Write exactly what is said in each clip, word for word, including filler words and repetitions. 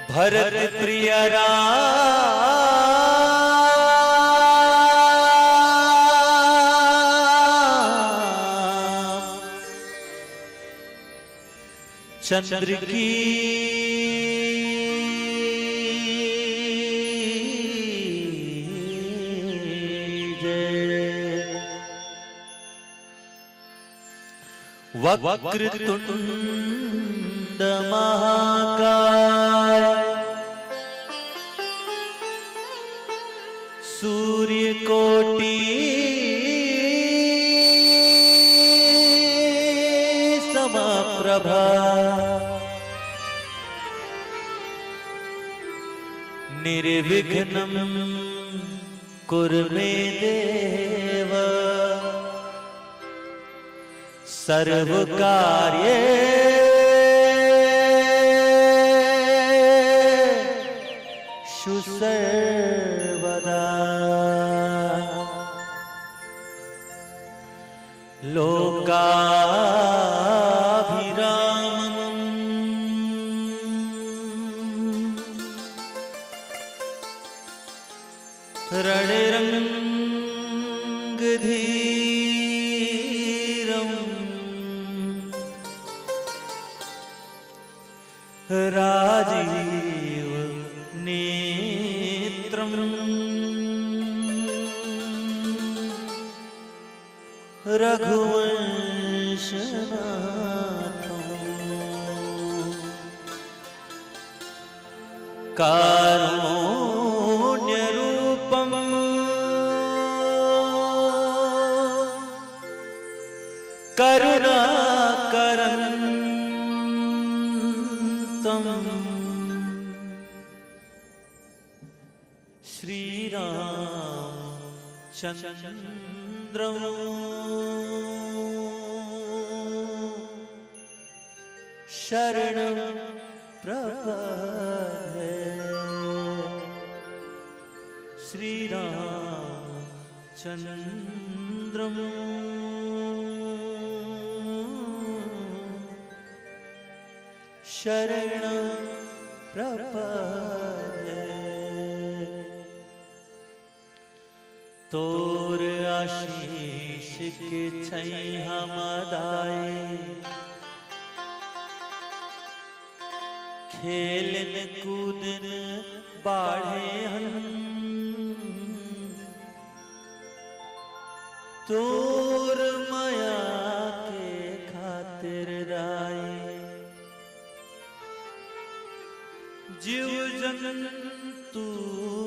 भरत प्रिय राम, चंद्र की जय। वक्रतुंड महाकाय, सूर्यकोटि समप्रभा, निर्विघ्नं कुरु मे देव सर्वकार्येषु सर्वदा। लोकाभिरामम् रणरङ्गधीरम् राजीवनेत्रम् रघुवंशनाथम् कारुण्यरूपम् करुणाकरन्तम् श्रीरामचन्द्रम् शरणं प्रपद्ये। श्रीरामचन्द्रं शरणं प्रपद्ये। तोर आशीष के छैंहा म दाई, खेलन कूदन बाढ़े हन। तोर मया के खातिर दाई, जीव जंतु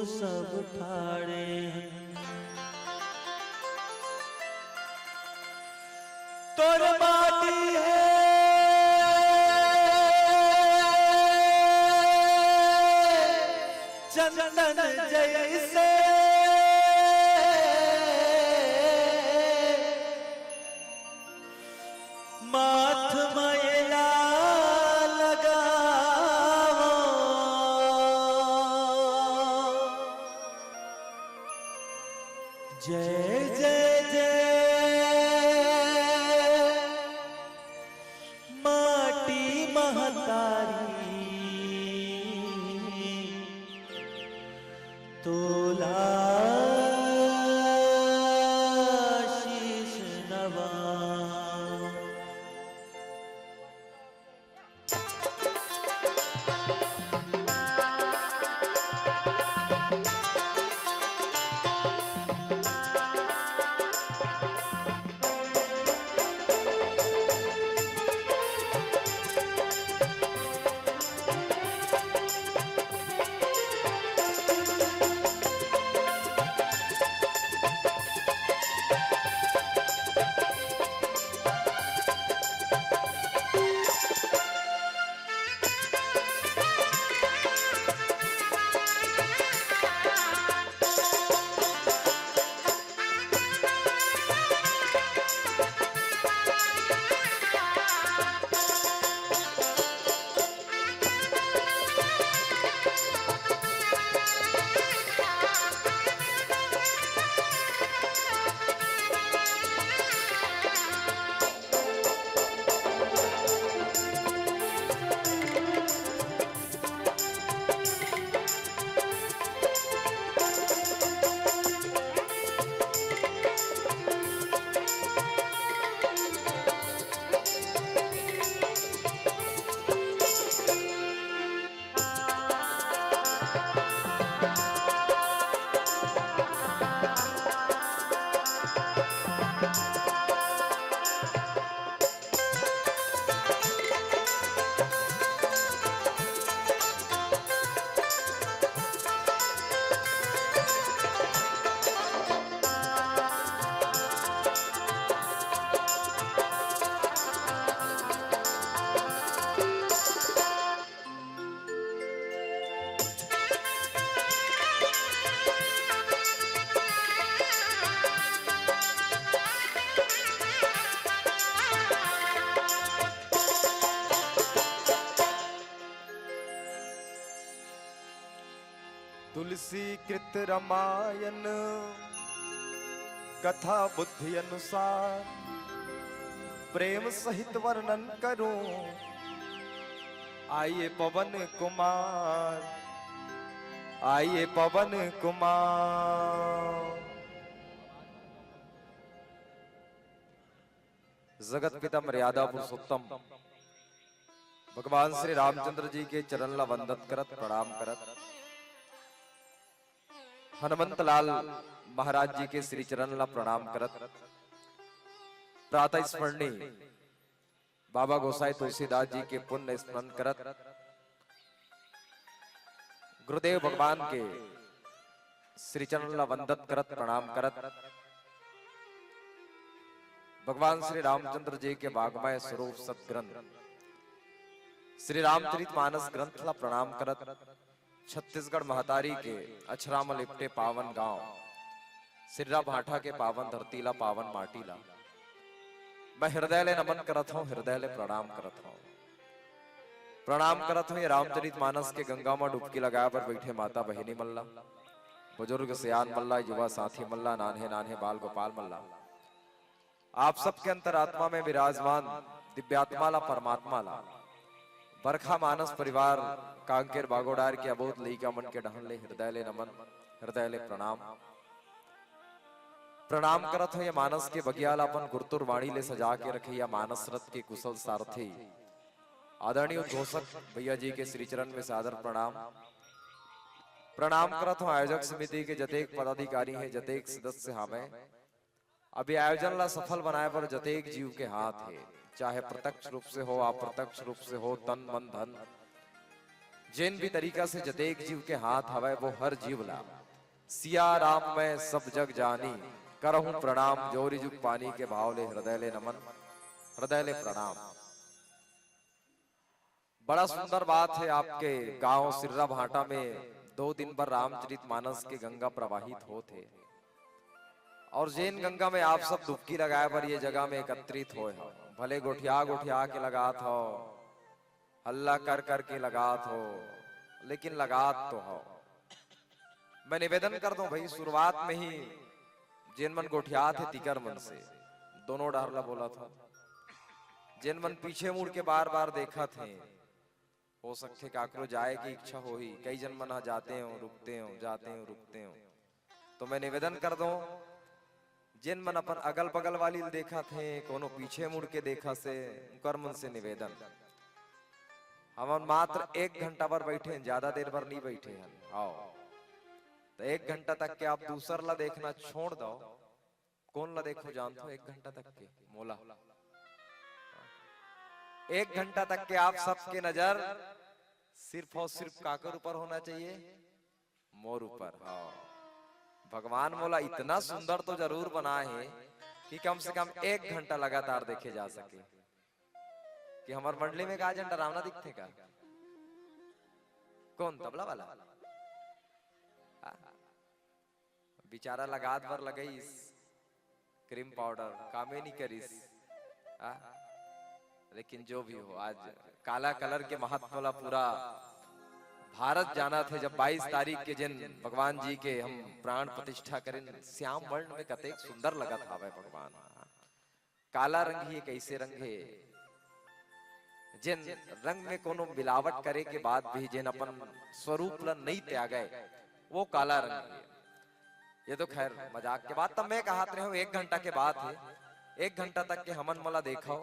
सब ठाड़े हन। तोर माटी हे चंदन जैसे, माथ म एला लगावो। जय जय जय माटी महतारी, तोला शीश नवा। तुलसी कृत रामायण कथा बुद्धि अनुसार, प्रेम सहित वर्णन करूं आइए पवन कुमार, आइए पवन कुमार। जगत पिता मर्यादा पुरुषोत्तम भगवान श्री रामचंद्र जी के चरण ला वंदत करत, प्रणाम करत, हनुमंत लाल महाराज जी के श्री चरण ला प्रणाम करत, प्रातः स्मरणीय बाबा गोसाई तुलसीदास जी के पुण्य स्मरण करत, गुरुदेव भगवान के श्री चरण ला वंदत करत, प्रणाम करत, भगवान श्री रामचंद्र जी के वाग्मय स्वरूप सदग्रंथ श्री रामचरित मानस ग्रंथ ला प्रणाम करत, छत्तीसगढ़ महतारी के अछरा म लिपटे पावन गांव सिर्रा भाठा के पावन धरती ला, पावन माटी ला मैं हृदय ले नमन करत हूँ, हृदय ले प्रणाम करत हूँ। प्रणाम करत हूँ ये रामचरित मानस के गंगा म डुबकी लगाए बर बैठे माता बहिनी मन ला, बुजुर्ग सियान मन ला, युवा साथी मन ला, नान्हे नान्हे बाल गोपाल मन ला। आप सबके अंतरात्मा में विराजमान दिव्यात्मा ला, परमात्मा ला, बरखा मानस परिवार कांकेर बागोडार के अबोध लइका मन के डहन ले हृदय ले नमन, हृदय ले प्रणाम। प्रणाम करत हूँ ये मानस के बगिया ला अपन गुरतुर वाणी ले सजा के रखे या मानस रथ के कुशल सारथी आदरणीय उद्घोषक भैया जी के श्री चरण में सादर प्रणाम। प्रणाम करत हूँ आयोजक समिति के जतेक पदाधिकारी हैं, जतेक सदस्य हावय, अब ये आयोजन ला सफल बनाए बर जतेक जीव के हाथ हे, चाहे प्रत्यक्ष रूप से हो, अप्रत्यक्ष रूप से हो, तन मन धन, जेन भी तरीका से जतेक जीव के हाथ हवय, वो हर जीव ला सिया राम मैं सब जग जानी, करहूं प्रणाम जोरी जुग पानी के भाव ले हृदय ले नमन, हृदय ले प्रणाम। बड़ा सुंदर बात है, आपके गांव सिर्रा भाटा में दो दिन बर रामचरित मानस के गंगा प्रवाहित होत हे और जेन गंगा में आप सब डुबकी लगाए बर ये जगह में एकत्रित होए हो, भले गोठिया गोठिया के लगात हो, हल्ला कर कर के लगात हो, लेकिन लगात तो हो। मैं निवेदन कर दूं भाई, शुरुआत में ही जेन मन गोठियात हे तिकर मन से, दोनों डहर ला बोलत हूं, जेन मन पीछे मुड़ के बार बार देखत हे, हो सकथे काकरो जाए के इच्छा होही, कई जन मन ह जाते हो रुकते हो, जाते हो रुकते हो, तो मैं निवेदन कर दूं, जेन मन अपन अगल बगल वाली ल देखत हे, कोनो पीछे मुड़ के देखत हे, उनकर मन से निवेदन, हमन मात्र एक घंटा बर बैठे हन, ज्यादा देर बर नहीं बैठे हन। आओ, तो एक घंटा तक के आप दूसर ला देखना छोड़ दो। कौन ला देखो जानत हो एक घंटा तक के? मोला। एक घंटा तक के आप सबके नजर सिर्फ और सिर्फ काकर ऊपर होना चाहिए? मोर ऊपर। हाँ, भगवान मोला इतना सुंदर तो जरूर बनाए हे कि कम से कम एक घंटा लगातार देखे जा सके। कि हमर मंडली में का झन डरावना दिखथे का? कौन तबला वाला? हाँ? बिचारा लगात बर लगइस क्रीम पाउडर, कामे नहीं करिस। हाँ? लेकिन जो भी हो, आज काला कलर के महत्व ला पूरा भारत जानत हे। जब बाईस तारीख के जेन भगवान जी के हम प्राण प्रतिष्ठा करेन, श्याम वर्ण में कतेक सुंदर लगत हावय भगवान। काला रंग ही एक ऐसे रंग हे, जेन रंग में कोनो मिलावट करे के बाद भी जेन अपन स्वरूप ला नई त्यागे, वो काला रंग हे। ये तो खैर मजाक के बात। तब मैं कहत रहे हूँ, एक घंटा के बात हे, एक घंटा तक के हमन मोला देखो,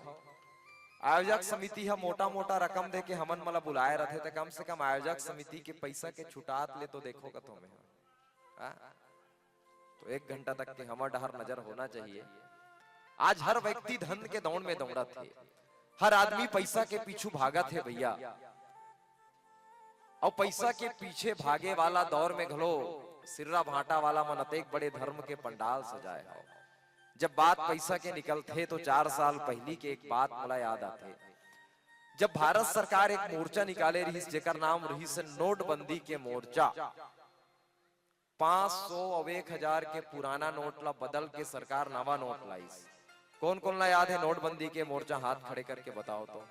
आयोजक समिति ह मोटा मोटा रकम दे के हमन मन ला बुलाए रथे, त कम से कम आयोजक समिति के पैसा के छुटात ले तो देखो कथों मैं ह। हाँ? तो एक घंटा तक के हमर डहर नजर होना चाहिए। आज हर व्यक्ति धन के दौड़ में दौड़त हे, हर आदमी पैसा के पीछू भागत हे भैया। अउ पैसा के पीछे भागे वाला दौर में घलो सिर्रा भाटा वाला मन अतेक बड़े धर्म के पंडाल सजाए हव। जब बात पैसा के निकलथे तो चार साल पहिली के एक बात मोला याद आथे। जब भारत सरकार एक मोर्चा निकाले रहिस, जेकर नाम रहिस नोटबंदी के मोर्चा। पाँच सौ अउ एक हजार के पुराना नोट ला बदल के सरकार नवा नोट लाइस। कोन कोन ला याद हे नोटबंदी के मोर्चा? हाथ खड़े करके बताओ तो।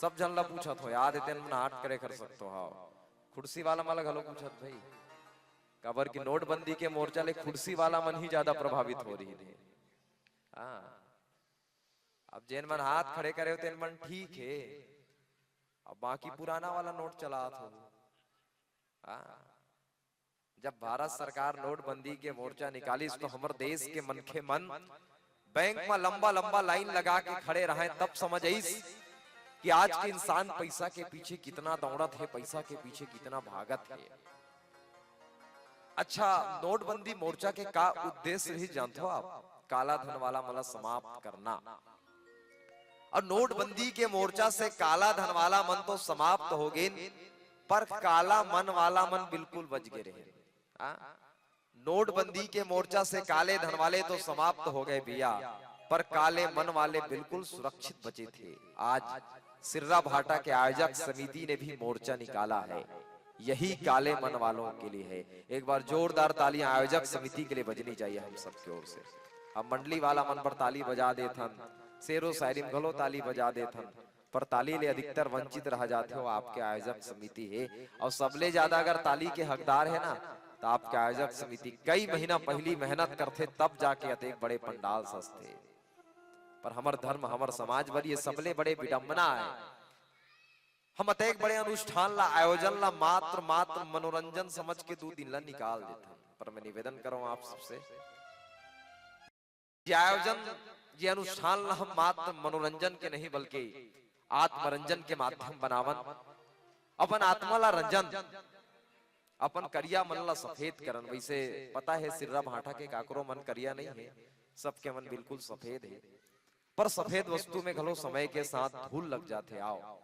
सब झन ला पूछत हो, याद हे तेन मन हाथ खड़े कर सकत हो। खुर्सी वाला मन ला घलो पूछत भाई, काबर कि नोटबंदी के मोर्चा ले खुर्सी वाला मन ही ज्यादा प्रभावित हो रहिन हे। हाँ, अब जेन मन हाथ खड़े करे हो तेन मन ठीक हे, अब बाकी पुराना वाला नोट चलात हो। हाँ, जब भारत सरकार नोटबंदी के मोर्चा निकालिस तो हमर देश के मनखे मन बैंक म लंबा लंबा लाइन लगा के खड़े रहंय, तब समझ आइस कि आज के इंसान पैसा के पीछे कितना दौड़त हे, पैसा के पीछे कितना भागत हे। अच्छा, नोटबंदी मोर्चा के का उद्देश्य रहिस जानथो आप? काला धन वाला मन ला समाप्त करना। अउ नोटबंदी के मोर्चा से काला धन वाला मन तो समाप्त हो गेन, पर काला मन वाला मन बिल्कुल बच गे रहे। हाँ? नोटबंदी के मोर्चा से काले धन वाले तो समाप्त हो गए भैया, पर काले मन वाले बिल्कुल सुरक्षित बचे थे। आज सिर्रा भाटा के आयोजक समिति ने भी मोर्चा निकाला है, यही काले मन वालों के लिए है। एक बार जोरदार तालियां आयोजक समिति के लिए बजनी चाहिए हम सबके ओर से। अब मंडली वाला मन बर ताली बजा देथन, शेरो शायरी म घलो ताली बजा देथन, पर ताली ले अधिकतर वंचित रह जाथे, वो आपके आयोजक समिति हे। अउ सबले ज्यादा अगर ताली के हकदार हे ना, तो आपके आयोजक समिति कई महीना पहिली मेहनत करथे, तब जाके अतेक बड़े पंडाल सजथे। पर हमर धर्म, हमर समाज बर ये सबले बड़े विडंबना हे। हम अतेक बड़े अनुष्ठान ला, आयोजन ला मात्र, मात्र मनोरंजन समझ के दू दिन ला निकाल देथन। पर मैं निवेदन करंव आप सबसे, ये आयोजन, ये अनुष्ठान ला हम मात्र मनोरंजन के नहीं, बल्कि आत्मरंजन के माध्यम बनावन। अपन आत्मा ला रंजन, अपन करिया मन ला सफेद करन। वैसे पता हे, सिर्रा भाटा के काकरो मन करिया नहीं हे, सबके मन बिल्कुल सफेद हे। पर सफेद वस्तु में घलो समय के साथ धूल लग जाथे। आओ,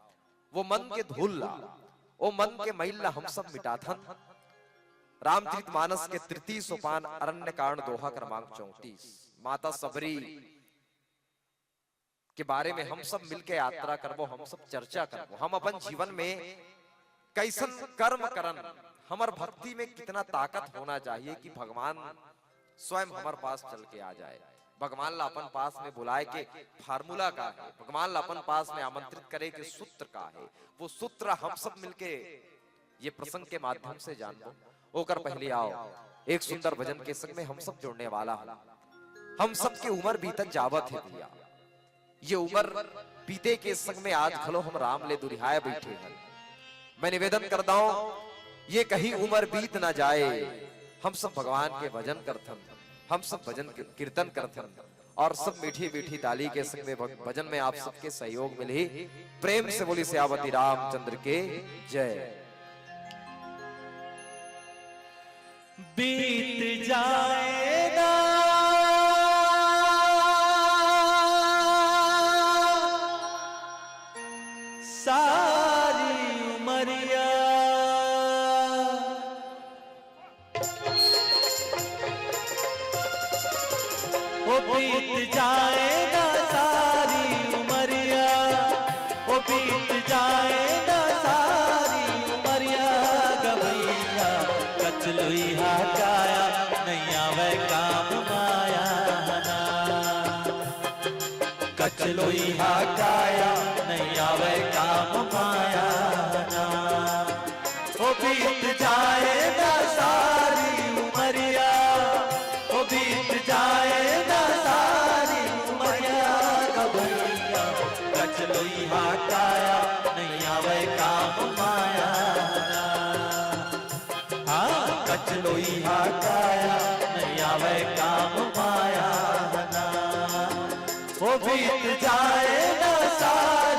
वो मन के धूल ला, वो मन के मैल ला हम सब मिटाथन। रामचरित मानस के तृतीय सोपान अरण्य कांड दोहा क्रमांक चौंतीस, माता सबरी के बारे में हम सब मिलके यात्रा करबो, हम सब चर्चा करबो। हम अपन जीवन में कैसन कर्म करन, हमर भक्ति में कितना ताकत होना चाहिए कि भगवान स्वयं हमर पास चल के आ जाए। भगवान ला अपन पास में बुलाए के फार्मूला का हे, भगवान ला अपन पास में आमंत्रित करे के सूत्र का हे, वो सूत्र हम सब मिलके ये प्रसंग के माध्यम से जानबो। ओकर पहले आओ, एक सुंदर भजन के संग में हम सब जुड़ने वाला हन। हम सबके उमर बीतत जावत हे भैया, ये उमर बीते के संग में आज घलो हम राम ले दुरिहाए बइठे हन। मैं निवेदन करत हंव, ये कहीं उमर बीत ना जाए, हम सब भगवान के भजन करथन, हम सब भजन की-, कीर्तन करथन, अउ सब मीठी मीठी ताली के संग में भग-, भजन में आप सबके सहयोग मिलही। प्रेम से बोली सियावती रामचंद्र के जय। बीत जाए ना सारी उमरिया, ओ बीत जाए ना सारी उमरिया, ओ बीत जाए ना सारी उमरिया। गवैया कचलोइहा काया, नइ आवय काम माया ना। कचलोइहा काया, नइ आवय काम माया ना। ओ बीत जाए ना सारी उमरिया, ओ बीत जाए ना सारी उमरिया। गवैया कचलोइहा काया, नइ आवय काम माया ना। हाँ, कचलोइहा काया, नइ आवय काम माया ना। ओ बीत जाए ना सारी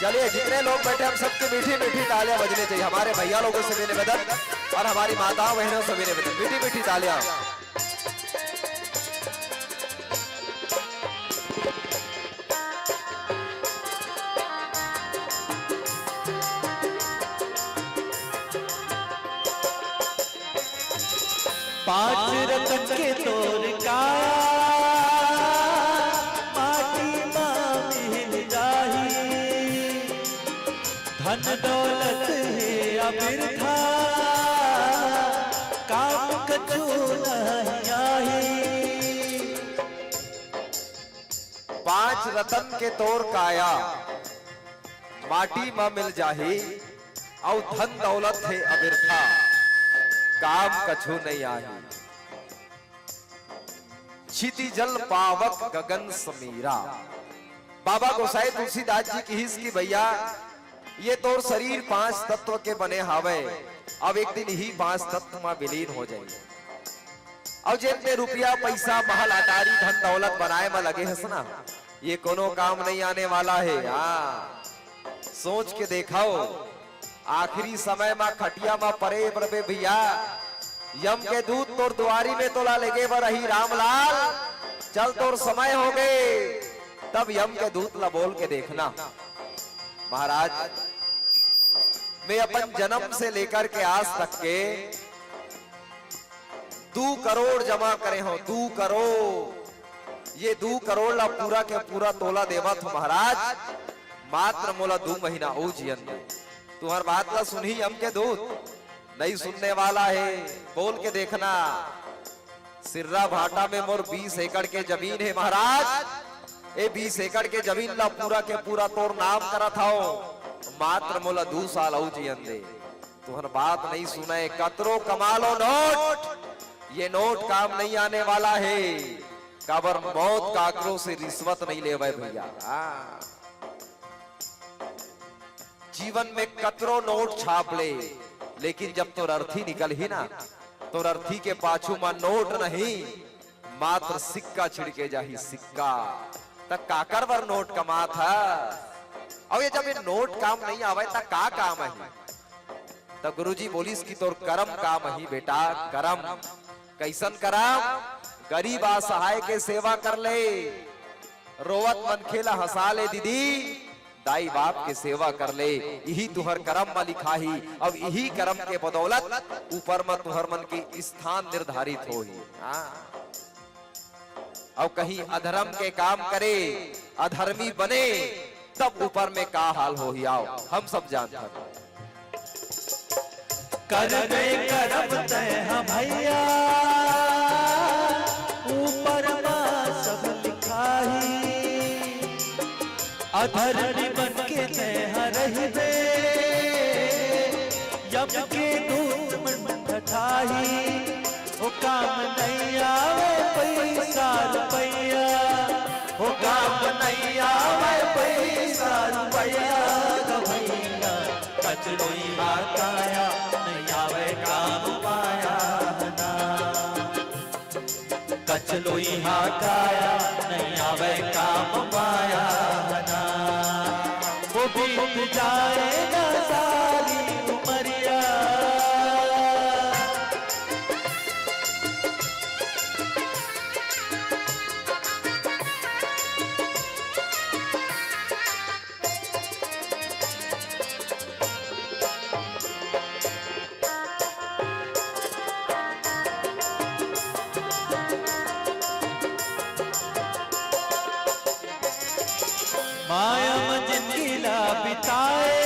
चलिए, जितने लोग बैठे, हम सबकी मीठी मीठी तालियां बजनी चाहिए। हमारे भैया लोगों से भी निवेदन और हमारी माताओं बहनों से भी निवेदन, मीठी मीठी तालियां। पांच रतन के तोर काया, माटी मा मिल जाही। धन दौलत हे अबिरथा, काम कछु नहीं आही। पांच रतन के तोर काया, माटी म मिल जाही, अउ धन दौलत हे अबिरथा, काम कछु नइ आही। छिति जल पावक गगन समीरा। बाबा गोसाई तुलसीदास जी किहिस कि भैया, ये तोर शरीर पांच तत्व के बने हावय, अब एक दिन इही पांच तत्व म विलीन हो जाही। अउ जेन में रुपया, पैसा, महल, अटारी, धन दौलत बनाए म लगे हस ना, ये कोनो काम नहीं आने वाला हे। हाँ, सोच के देखव, आखिरी समय म खटिया म परे रहिबे भैया, यम के दूत तोर दुआरी में तोला लेगे बर आही, रामलाल, चल तोर समय हो गे, तब यम के दूत ला बोल के देखना। महाराज, मैं अपन जन्म से लेकर के आज तक के दू करोड़ जमा करे हंव, दू करोड़। ये दू करोड़ ला पूरा के पूरा तोला देवत हंव महाराज, मात्र मोला दू महीना अउ जियन दे। तुंहर बात ला सुनही यम के दूत, नहीं सुनने वाला हे, बोल के देखना। सिर्रा भाटा में मोर बीस एकड़ के जमीन हे महाराज, ए बीस एकड़ के जमीन ला पूरा के पूरा तोर नाम करत हंव, मात्र मोला दू साल अउ जियन दे। तुंहर बात नहीं सुनय, कतरो कमा लो नोट, ये नोट काम नहीं आने वाला हे, काबर मौत काकरो से रिश्वत नहीं लेवय भैया। हाँ। जीवन में कतरो नोट छाप ले, लेकिन जब तोर अर्थी निकलही ना, तोर अर्थी के पाछू म नोट नहीं, मात्र सिक्का छिड़के जाही, सिक्का। त काकर बर नोट कमात हस? अउ ये जब ये नोट काम नहीं आवय, त का काम आही? त गुरुजी बोलिस कि तोर करम काम आही बेटा, करम। कइसन करम? गरीब असहाय के सेवा कर ले, रोवत मनखे ला हंसा ले दीदी, दाई बाप के सेवा कर ले, इही तुंहर करम म लिखाही। अब इही करम के बदौलत ऊपर म तुंहर मन के स्थान निर्धारित होही। हाँ। अउ कहीं अधर्म के काम करे, अधर्मी बने, तब ऊपर में का हाल होही, आओ, हम सब जानथन। करबे करब तैं ह भैया, ऊपर मा सब लिखाही। अधर्मी बन के तैं ह रहिबे, यम के दूत मन ठठाही। ओ काम नहीं आवे पैसा रुपया, ओ काम नहीं आवे पैसा रुपया ग भैया। कचलोई हा काया, नहीं आवे काम माया ना। कचलोई हा काया, नहीं आवे काम माया ना। वो बीत जाए ना सारी उमरिया। माया म जिंदगी ला बिताए,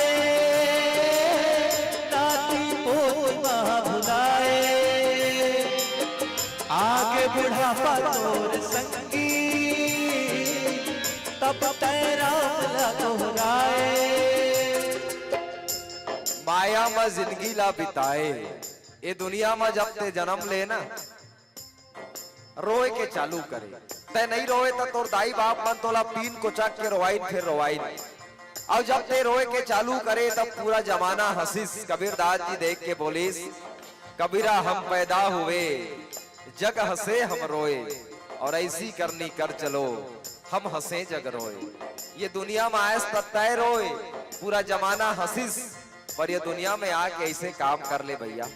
नाती पोती म भुलाए। आगे बुढ़ापा तोर संगी, तब तैं राम ला दोहराए। माया म जिंदगी ला बिताए, ए दुनिया म जब तैं जनम ले ना, रोए के चालू करे। तैं नहीं रोए त तोर दाई बाप मन तोला पीन कोचक के रोवाइन, फिर रोवाइन। अउ जब तैं रोए के चालू करे, तब पूरा जमाना हंसिस। कबीरदास जी देख के बोलिस, "कबीरा हम पैदा हुए, जग हंसे हम रोए, और ऐसी करनी कर चलो, हम हंसे जग रोए।" ये दुनिया म आयस त तैं रोए, पूरा जमाना हंसिस, पर ये दुनिया में आके ऐसे काम कर ले भैया,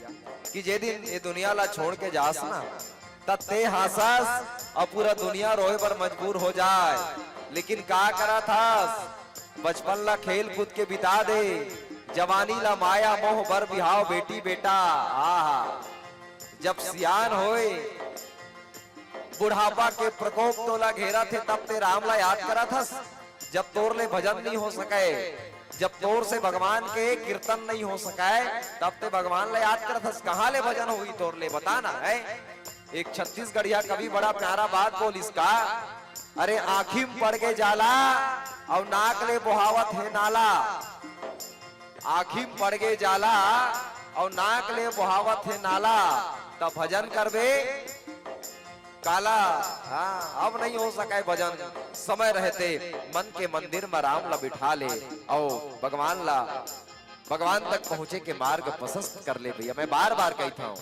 कि जे दिन ये दुनिया ला छोड़ के जास ना, त ते हंसस और पूरा दुनिया रोए बर मजबूर हो जाए। लेकिन का करत हस? बचपन ला खेल कूद के बिता दे, जवानी ला माया मोह बर बिहाव बेटी बेटा। आहा, जब सियान होए, बुढ़ापा के प्रकोप तोला घेरत हे, तब ते राम ला याद करत हस। जब तोर ले भजन नहीं हो सके, जब तोर से भगवान के कीर्तन नहीं हो सके, तब ते भगवान ला याद करत हस। कहाँ ले भजन होई तोर ले, बता ना है। एक छत्तीसगढ़िया कवि बड़ा प्यारा बात बोलिस का, अरे आँखी में पड़ गे जाला और नाक ले बोहावत हे नाला। आँखी में पड़ गे जाला और नाक ले बोहावत हे नाला, त भजन करबे काला। हाँ, अब नहीं हो सके भजन। समय रहते मन के मंदिर में राम ला बिठा ले और भगवान ला, भगवान तक पहुँचे के मार्ग प्रशस्त कर ले भैया। मैं बार बार कहता हूँ,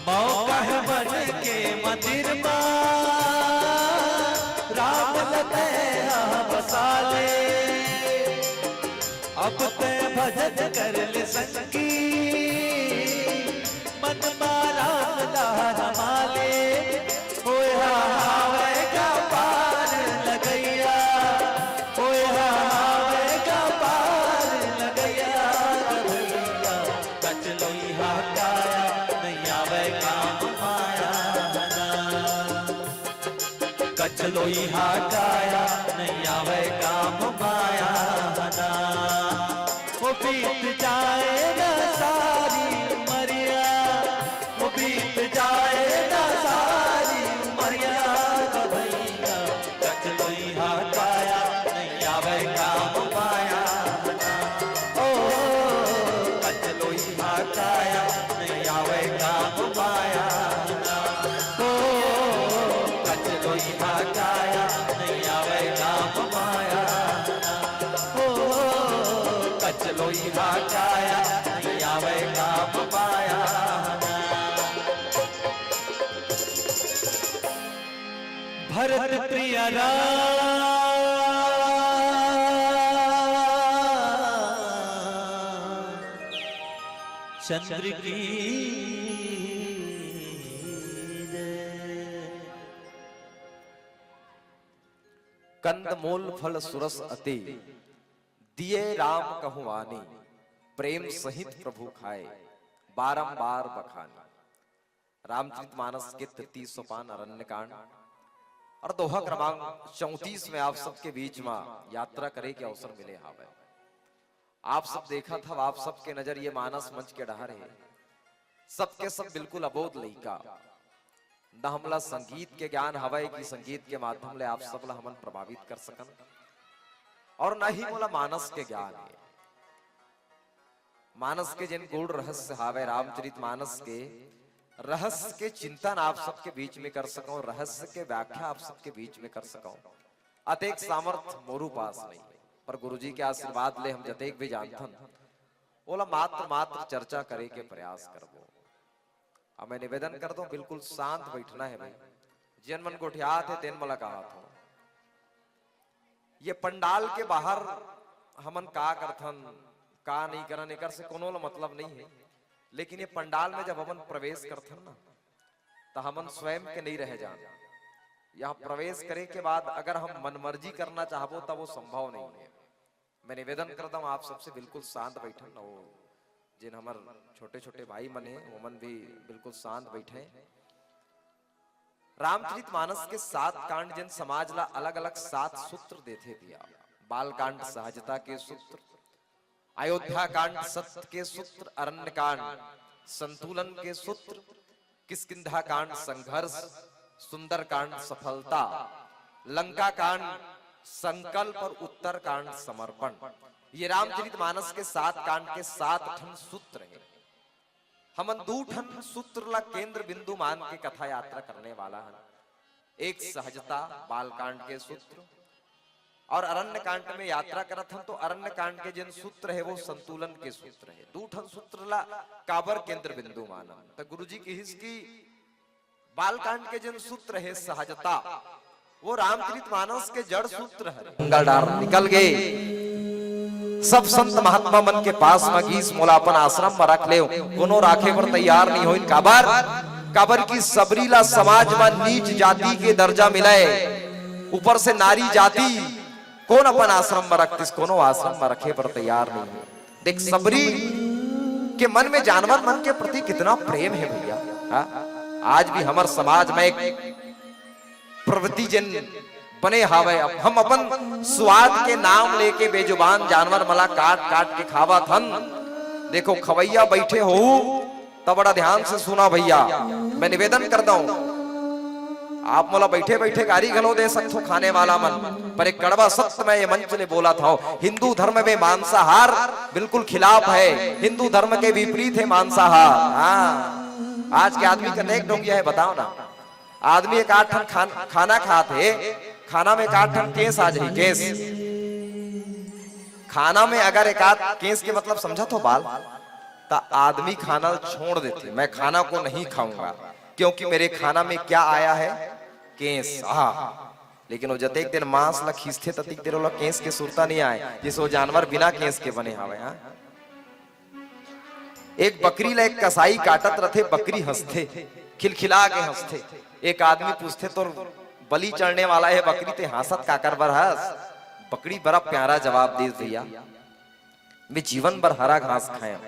मौका है मन के मंदिर मा राम ल तैं हा बसा ले। अब तैं भजन कर ले संगी, मन मा राम ला रमा ले। होय हा हावय का पार लगैया, होय हा हावय का पार लगैया, भैया। कचलोई हा काया, नहीं आवै काम माया ना। कचलोई हा काया, नहीं आवै काम माया ना। वो बीत जाए ना सारी उमरिया, वो बीत जाए ना सारी उमरिया, भैया। कचलोई हा काया, नहीं आवै काम माया ना। ओ, कचलोई हा काया, नहीं आवै काम माया ना। ओ, कचलोई हा काया, नहीं आवै काम माया ना। ओ, कचलोई हा काया, नहीं आवै काम माया ना। भरत प्रिय राम, चंद्र की जय। कंद मूल फल सुरस अति, दिए राम कहु आनी, प्रेम सहित प्रभु खाए, बारंबार बखानी। रामचरित मानस के तृतीय सोपान अरण्यकांड और दोहा क्रमांक चौंतीस में आप सबके बीच में यात्रा करे के अवसर मिले हावय। आप सब देखत हव, आप सबके नजर ये मानस मंच के डहर हे। सबके सब बिल्कुल अबोध लइका। न हमला संगीत के ज्ञान हवय कि संगीत के माध्यम ले आप सब ला हमन प्रभावित कर सकन, और न ही मोला मानस के ज्ञान हे। मानस के जेन गूढ़ रहस्य हावय, रामचरित मानस के रहस्य के चिंतन आप सबके बीच में कर सकौं, रहस्य के व्याख्या आप सबके बीच में कर सकौं, अतेक सामर्थ मोरू पास नहीं। पर गुरुजी के आशीर्वाद ले हम जतेक भी जानथन, ओला मात्र मात्र चर्चा करे के प्रयास करबो। अब मैं निवेदन कर दूं, बिल्कुल शांत बैठना है भाई। जेन मन गोठियात हे, तेन मोला कहत हों, ये पंडाल के बाहर हमन का करथन, का नहीं करन, एकर से कोनो ला मतलब नहीं है। लेकिन ये पंडाल में जब हमन प्रवेश करथन ना, त हमन स्वयं के नहीं रह जान। यहाँ प्रवेश करे के बाद अगर हम मनमर्जी करना चाहबो, त वो संभव नहीं है। मैं निवेदन करता हूँ आप सबसे, बिल्कुल शांत बैठन। वो जिन हमर छोटे-छोटे भाई मन हे, वो मन भी बिल्कुल शांत बैठे। रामचरित मानस के सात कांड, जिन समाज ला अलग-अलग सात सूत्र देथे भैया। बाल कांड सहजता के सूत्र, अयोध्या कांड सत्य के सूत्र, अरण्य कांड संतुलन के सूत्र, किष्किंधा कांड संघर्ष, सुंदर कांड सफलता, लंका कांड संकल्प और उत्तर कांड समर्पण। ये रामचरित मानस के सात कांड के सात ठन सूत्र हे। हमन दू ठन सूत्र ला केंद्र बिंदु मान के कथा यात्रा करने वाला हन। एक सहजता, बाल कांड के सूत्र, और अरण्य कांड में यात्रा करत हन, तो अरण्य कांड के जेन सूत्र हे, वो संतुलन के सूत्र हे। दू ठन सूत्र ला काबर केंद्र बिंदु मानन? त गुरुजी किहिस कि बाल कांड के जेन सूत्र हे सहजता, वो रामचरित मानस के जड़ सूत्र हरे। गंगाधार निकल गए। सब संत महात्मा मन के पास म गीस, "मोला अपन आश्रम म रख लेव।" कोनो राखे बर तैयार नहीं होइन। काबर? काबर कि सबरी ला समाज म नीच जाति के दर्जा मिलय, ऊपर से नारी जाति। कोन अपन आश्रम म रखतिस? कोनो आश्रम म रखे बर तैयार नहीं हे। देख, सबरी के मन में जानवर मन के प्रति कितना प्रेम हे भैया। हाँ? आज भी हमर समाज में एक प्रवृत्ति जेन बने हावय। अब हम अपन स्वाद के नाम लेके बेजुबान जानवर मन ला काट काट के खावत हन। देखो, खवैया बैठे हो त बड़ा ध्यान से सुना भैया, मैं निवेदन करता हूं, आप मोला बैठे बैठे गारी घलो दे सकथो खाने वाला मन, पर एक कड़वा सत्य मैं ये मंच ले बोलत हंव, हिंदू धर्म में मांसाहार बिल्कुल खिलाफ है, हिंदू धर्म के विपरीत है मांसाहार। हाँ, आज के आदमी कतेक ढोंगिया है बताओ ना। आदमी एक आध ठन खान-, खाना खात हे, खाना में एक आध ठन केस आ जाही, केस। खाना में अगर एक आध केस के मतलब समझत हो बाल, त आदमी खाना ल छोड़ देथे, "मैं खाना को नहीं खाऊंगा, क्योंकि मेरे खाना में क्या आया है? केस।" आहा। लेकिन वो जतेक देर मांस ल खींचथे, ततिक देर ओला केस के सुरता नहीं आए, जैसे वो जानवर बिना केस के बने हावय। हाँ, एक बकरी ला एक कसाई काटत रथे, बकरी हंसथे, खिलखिला के हंसथे। एक आदमी पूछथे, "तोर बलि चढ़ने वाला है बकरी, ते हांसत काकर बर हस?" बकरी बड़ा प्यारा जवाब दीस, "भैया, मैं जीवन भर हरा घास खाए हंव।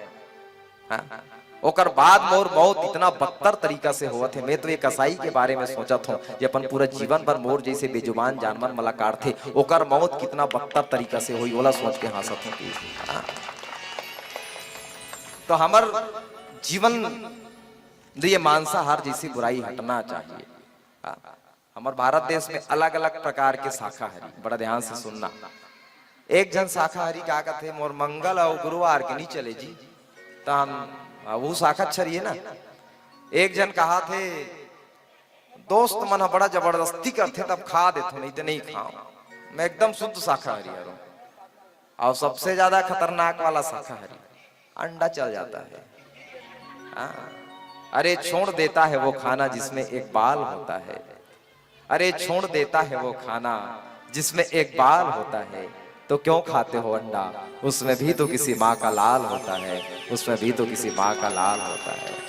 हाँ? ओकर बाद मोर मौत इतना बदतर तरीका से होवत हे, मैं तो ये कसाई के बारे में सोचत हंव, जे अपन पूरा जीवन भर मोर जैसे बेजुबान जानवर मन ला काटथे, ओकर मौत कितना बदतर तरीका से होही, ओला सोच के हांसत हंव।" हाँ? तो हमर जीवन ये मांसाहार जैसी बुराई हटना चाहिए। हाँ? हमर भारत देश में अलग-अलग प्रकार के शाकाहारी, बड़ा ध्यान से सुनना। एक झन शाकाहारी का कथे, "मोर मंगल अउ गुरुवार के नी चले जी।" त हम, हाँ, वो शाखा छरिए ना। एक झन कहा थे, "दोस्त मन ह बड़ा जबरदस्ती करथे तब खा देथो, नहीं त नहीं खाओ।" मैं एकदम शुद्ध शाकाहारी हरौं। अउ सबसे ज्यादा खतरनाक वाला शाकाहारी, अंडा चल जाता है। हाँ। अरे छोड़ देता है वो खाना जिसमें एक बाल होता है, अरे छोड़ देता है वो खाना जिसमें एक बाल होता है, तो क्यों खाते हो अंडा? उसमें भी तो किसी माँ का लाल होता है, उसमें भी तो किसी माँ का लाल होता है।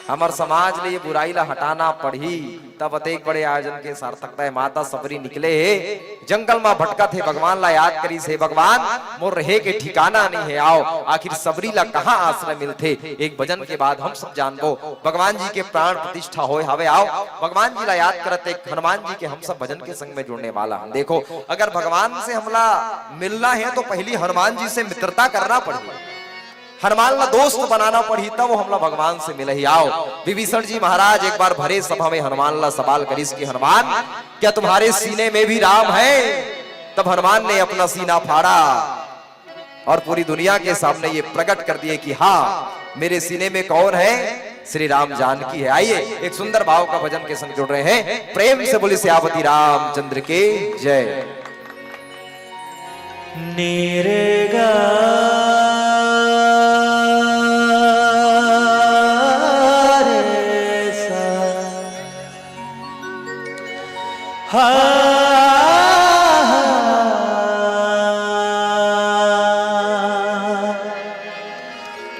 हमर समाज ले ये बुराई ला हटाना पड़ही, तब अतेक बड़े आयोजन के सार्थकता हे। माता सबरी निकले हे, जंगल मा भटकत हे, भगवान ला याद करिस, "हे भगवान, मोर रहे के ठिकाना नहीं है, आओ, आखिर सबरी ला कहाँ आश्रय मिलथे?" एक भजन के बाद हम सब जानबो, भगवान जी के प्राण प्रतिष्ठा होय हवे, आओ, भगवान जी ला याद करत एक हनुमान जी के हम सब भजन के संग में जुड़ने वाला हन। देखो, अगर भगवान से हमला मिलना है तो पहली हनुमान जी से मित्रता करना पड़ही। हनुमान ला दोस्त बनाना पड़ही, तब वो हमला भगवान से मिलही। आओ, विभीषण जी महाराज एक बार भरे सभा में हनुमान ला सवाल करिस कि "हनुमान, क्या तुम्हारे सीने में भी राम है?" तब हनुमान ने अपना सीना फाड़ा और पूरी दुनिया के सामने ये प्रकट कर दिए कि हाँ, मेरे सीने में कौन है? श्री राम जानकी है। आइए, एक सुंदर भाव का भजन के संग जुड़ रहे हैं। प्रेम से बोलिए सियावती रामचंद्र की जय। निरगा रे सा। हा,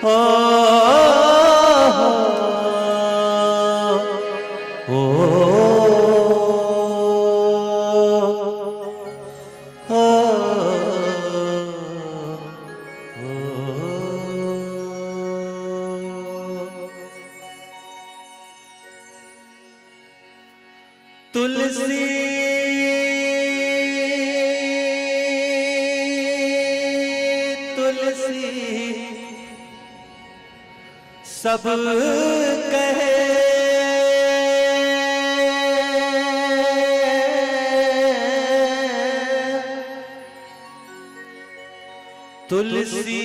हा, ओ, हो, ओ, ओ, ओ। तुलसी, तुलसी सब कहे। तुलसी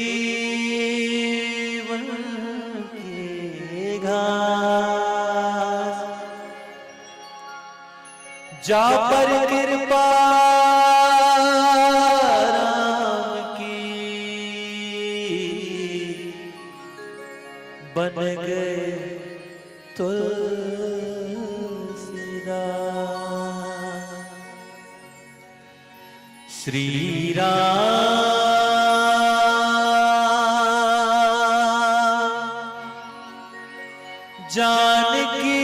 वन की घास, जा पर कृपा राम की, बन गए तुलसीदास। श्री राम जानकी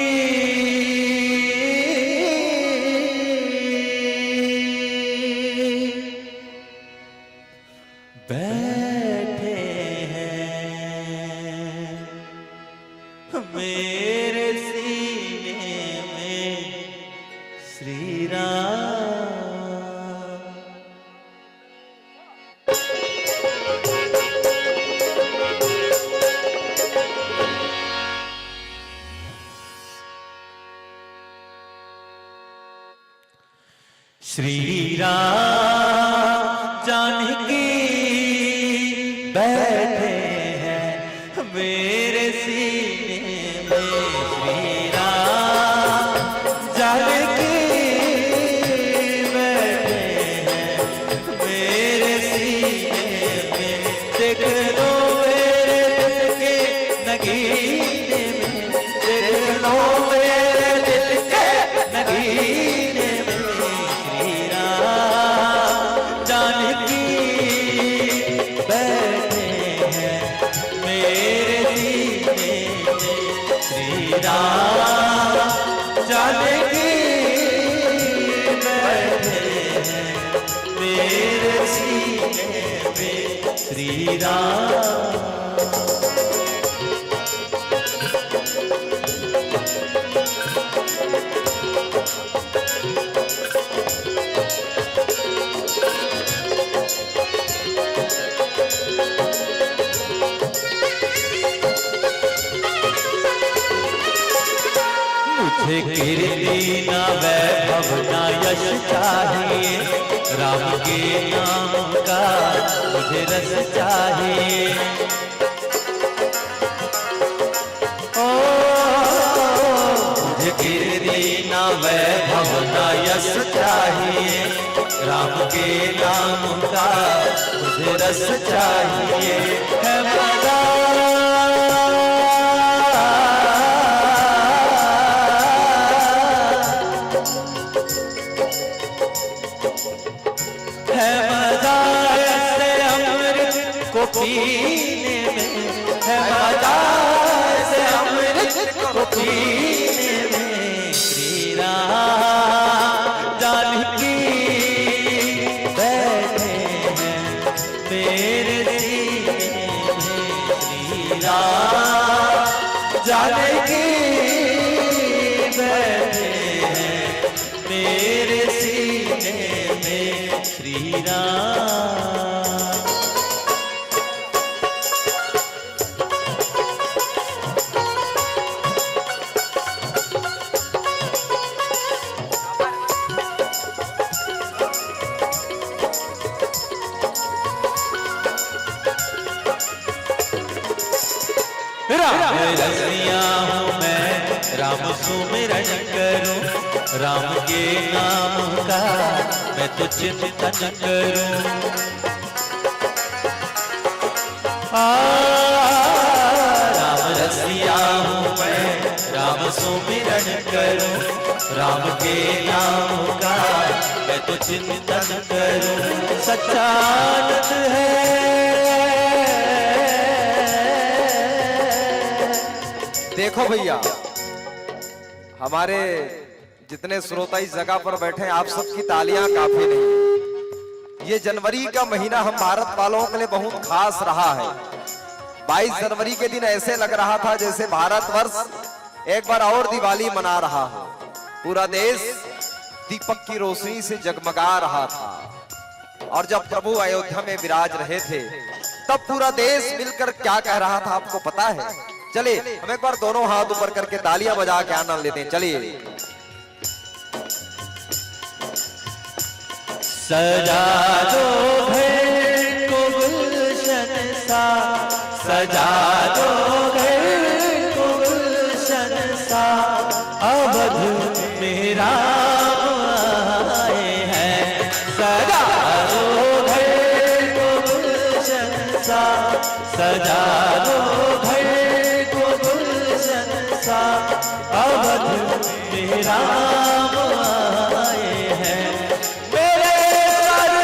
बैठे हैं मेरे सीने में श्री राम। श्री राम जानकी बैठे हैं मेरे सीने में। श्री राम जानकी बैठे हैं मेरे सीने में। देख लो मेरे दिल के नगीने में, देख लो मेरे दिल के नगीने में। श्री राम जानकी बैठे हैं मेरे सीने में। श्री राम जानकी बैठे हैं मेरे सीने में। श्री राम मुझे कीर्ति ना वैभव ना यश चाहिए, राम के नाम का मुझे रस चाहिए। ओ, मुझे कीर्ति ना वैभव ना यश चाहिए, राम के नाम का मुझे रस चाहिए। है मजा है मजा ऐसे अमृत को पीने में, है मजा ऐसे अमृत को पीने में। श्री राम जानकी बैठे हैं मेरे सीने में। श्री राम जानकी बैठे हैं मेरे सीने में। श्री राम राम रसिया हूँ मैं, राम सुमिरन करूँ, राम के नाम का मैं तो चिंतन करूँ। आ, राम रसिया हूँ मैं, राम सुमिरन करूँ, राम के नाम का मैं तो चिंतन करूँ। सच्चा आनंद है। देखो भैया, हमारे जितने श्रोता इस जगह पर बैठे हैं, आप सबकी तालियां काफी नहीं। ये जनवरी का महीना हम भारत वालों के लिए बहुत खास रहा है। बाईस जनवरी के दिन ऐसे लग रहा था जैसे भारतवर्ष एक बार और दिवाली मना रहा हो। पूरा देश दीपक की रोशनी से जगमगा रहा था। और जब प्रभु अयोध्या में विराज रहे थे, तब पूरा देश मिलकर क्या कह रहा था, आपको पता है? चलिए, हम एक बार दोनों हाथ ऊपर करके तालियां बजा के आनंद लेते हैं। चलिए। सजा दो घर को गुलशन सा, सजा दो घर को गुलशन सा, अवध में राम आए हैं। सजा दो घर को गुलशन सा, सजा दो घर को गुलशन सा, अवध में राम आए हैं। मेरे सर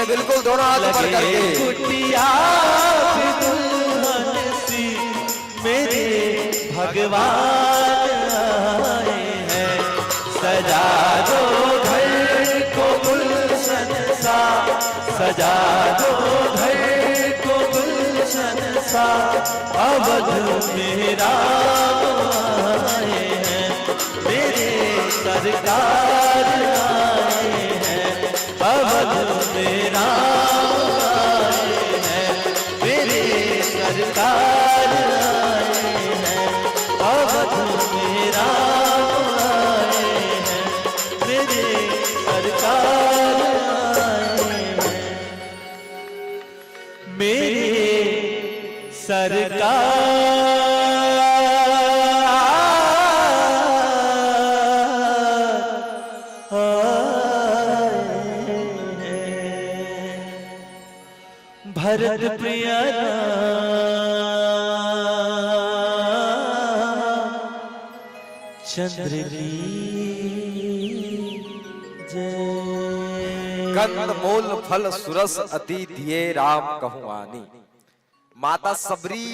बिल्कुल दोनों हाथ ऊपर करके। कुटिया पे दुल्हन सी मेरे भगवान आए हैं। सजा दो घर को गुलशन सा, सजा दो घर को गुलशन सा। अवध में राम आए हैं, मेरे सरकार आए हैं। अवध में राम आए हैं, मेरे सरकार आए हैं। अवध में राम आए हैं, मेरे सरकार आए हैं। मेरे सरकार आए हैं। भरत प्रिय रामचंद्र की जय। कंद मूल फल सुरस अति दिए राम कहूँ आनी। माता सबरी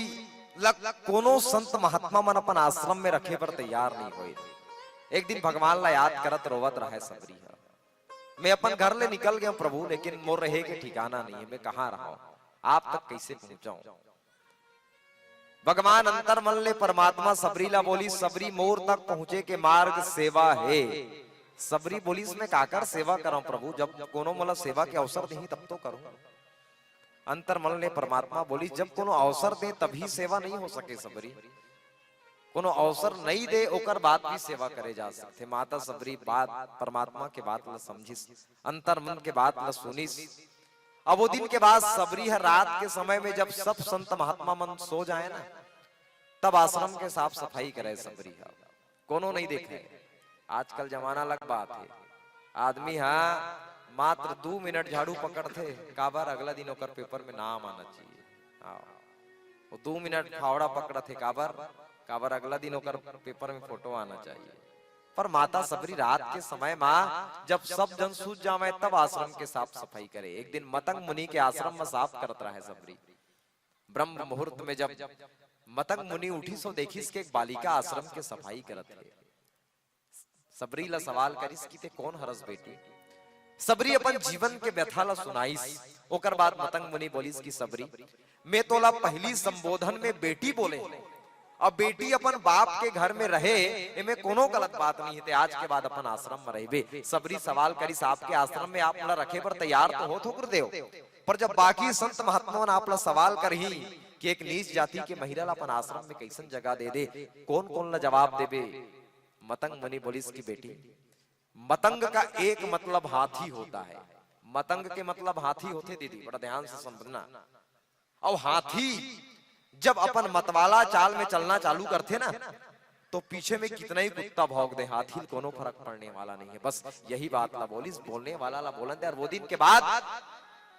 ल कोनो संत महात्मा मन अपन आश्रम में रखे बर तैयार नहीं होए। एक दिन भगवान ला याद करत रोवत रहय सबरी ह, "मैं अपन घर ले निकल गया प्रभु, लेकिन मोर रहे के ठिकाना नहीं है, मैं कहाँ रहूं, आप तक कैसे पहुंचाऊं?" भगवान अंतर मन ले परमात्मा सबरी ला बोलिस, "सबरी, मोर तक पहुंचे के मार्ग सेवा हे।" सबरी बोलिस, "मैं काकर सेवा करंव प्रभु, जब कोनो मोला सेवा के अवसर देही तब तो करूं।" अंतर मन ले परमात्मा बोलिस, "जब कोनो अवसर दे तभी सेवा नहीं हो सके सबरी, कोनो अवसर नहीं दे ओकर बाद भी सेवा करे जा सकथे।" माता सबरी बात, परमात्मा के बात ला समझिस, अंतर मन के बात ला सुनिस। अब वो दिन के बाद सबरी ह रात के समय में जब सब संत महात्मा मन सो जाए ना, तब आश्रम के साफ सफाई करे सबरी ह। कोनो नहीं देखे। आजकल जमाना अलग बात हे, आदमी ह मात्र दू मिनट झाड़ू पकड़थे, काबर अगला दिन ओकर पेपर में नाम आना चाहिए। हाँ, वो दू मिनट फावड़ा पकड़थे, काबर, काबर अगला दिन ओकर पेपर में फोटो आना चाहिए। पर माता सबरी रात के समय मा जब सब जन सूत जावय तब आश्रम के साफ सफाई करे। एक दिन मतंग मुनि के आश्रम में साफ करत रहय सबरी। ब्रह्म मुहूर्त में जब मतंग मुनि उठिस, सो देखिस के एक बालिका आश्रम के सफाई करत हे। सबरी ला सवाल करिस कि "ते कोन हरस बेटी?" सबरी अपन जीवन के व्यथा ला सुनाइस। ओकर बाद मतंग मुनि बोलिस कि "सबरी, मैं तोला पहिली संबोधन में बेटी बोले हंव। अब बेटी अपन बाप के घर में रहे, एमे कोनो गलत बात नहीं हे। ते आज के बाद अपन आश्रम में रहिबे।" सबरी सवाल करिस, "आपके आश्रम में आप मोला रखे बर तैयार तो होत हो गुरुदेव, पर जब बाकी संत महात्मा मन आप ला सवाल करही कि एक नीच जाति के महिला ला अपन आश्रम में कैसन जगह दे दे, कोन कोन ला जवाब देबे?" मतंग मुनि बोलिस कि "बेटी, मतंग का एक मतलब हाथी होता है।" मतंग के मतलब हाथी होथे दीदी, बड़ा ध्यान से समझना। अउ हाथी जब अपन मतवाला चाल में चलना चालू करथे ना, तो पीछे में कितना ही कुत्ता भौंक दे, हाथी ल कोनो फरक पड़ने वाला नहीं है। बस यही बात ला बोलिस, बोलने वाला ला बोलन दे। अउ वो दिन के बाद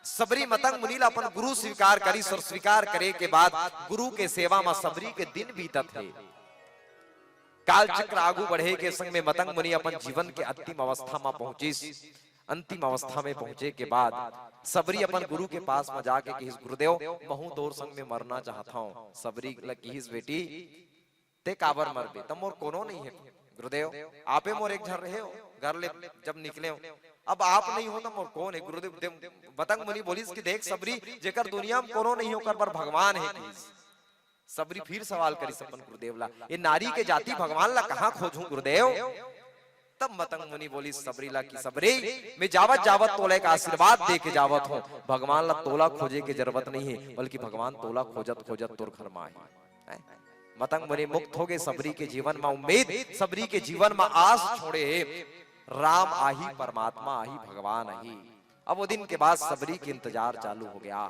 सबरी मतंग मुनि ला अपन गुरु स्वीकार करिस, अउ स्वीकार करे के बाद गुरु के सेवा मा सबरी के दिन बीतत हे। कालचक्र आगू बढ़े के संग में मतंग मुनि अपन जीवन के अंतिम अवस्था मा पहुंचिस। अंतिम अवस्था में पहुंचे के बाद सबरी अपन गुरु के पास मा जाके कहिस, "गुरुदेव, महूं तोर संग में मरना चाहत हंव।" सबरी ल कहिस, "बेटी, ते काबर मरबे? त मोर कोनो नहीं हे गुरुदेव, आपे मोर एक झन रहे हो, घर ले जब निकले हो, अब आप नहीं हो त मोर कोन हे गुरुदेव?" देव, मतंग मुनि बोलिस कि "देख सबरी, जेकर दुनिया में कोनो नहीं, ओकर बर भगवान हे," कहिस। सबरी फिर सवाल करिस अपन गुरुदेव ला, "ये नारी के जाति भगवान ला कहाँ खोजहूं गुरुदेव?" तब मतंग मुनि बोलिस सबरी ला कि "सबरी, मैं जावत जावत तोला एक आशीर्वाद दे के जावत हंव, भगवान ला तोला खोजे के जरूरत नहीं हे, बल्कि भगवान तोला खोजत खोजत तोर घर मा आही।" हैं? मतंग मुनि मुक्त हो गे, सबरी के जीवन मा उम्मीद, सबरी के जीवन मा आस छोड़े हे। राम आही, परमात्मा आही, भगवान आही। अब वो दिन के बाद सबरी के इंतजार चालू हो गया।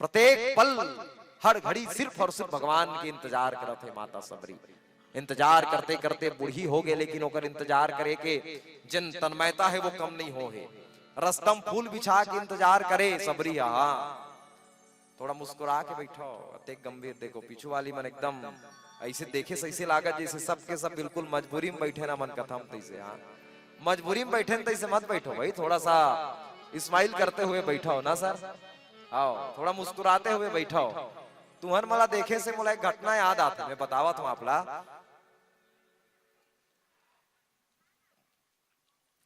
प्रत्येक पल, हर घड़ी सिर्फ और सिर्फ भगवान के इंतजार करत हे माता सबरी। इंतजार करते करते बूढ़ी हो गे, लेकिन ओकर इंतजार करे के जन तन्मयता हे, वो कम नहीं हो हे। रस्तम फूल बिछा के इंतजार करे सबरी ह। हाँ, थोड़ा मुस्कुरा के बैठो, अतेक गंभीर। देखो, पीछू वाली मन एकदम ऐसे देखे से ऐसे लागत जैसे सबके सब बिल्कुल मजबूरी में बैठे ना मन कथम तैसे। हाँ, मजबूरी में बैठे न तैसे मत बैठो भाई, थोड़ा सा स्माइल करते हुए बैठा हो ना सर, आओ थोड़ा मुस्कुराते हुए बैठा हो। तुहर मला देखे से मोला एक घटना याद आथे, मैं बतावत हूँ आपला।